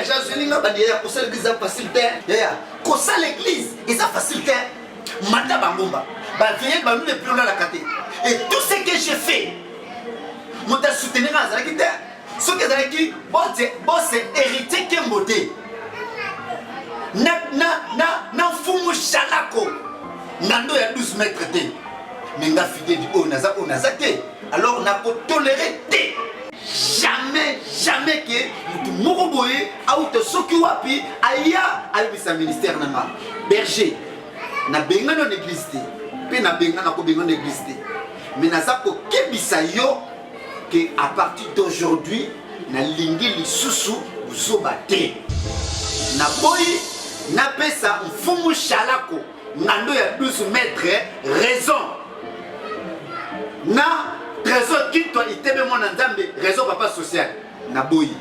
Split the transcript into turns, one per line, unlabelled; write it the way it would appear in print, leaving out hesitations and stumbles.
Berger azweli nga bandi yaya, kosala église eza facile te. Yaya, kosala église eza facile te. Mata bangomba baveye banule pilo olalaka te. Et tout ce que j'ai fait, moto asoutenir nga azalaki te. Soki ezalaki bose héritier Kembo te na, na, na, na mfumu Shalako ngando ya 12 mètre te, me nga fidèle oyo naza, oyo naza te. Alors nakotolere te, jamais, jamais ke motu moko boye auta soki wapi aya ayebisa ministère na nga. Berger, nabengani na église te, mpe nabenga nakobenga na église te, mais naza kokebisa yo ke à partir d'aujourd'hui nalingi lisusu buzoba te. Naboyi napesa mfumu Shalako ngando ya 12 mètre raison na Trésor Kintwa Itebe, mwana Nzambe, raison papa social. Naboyi.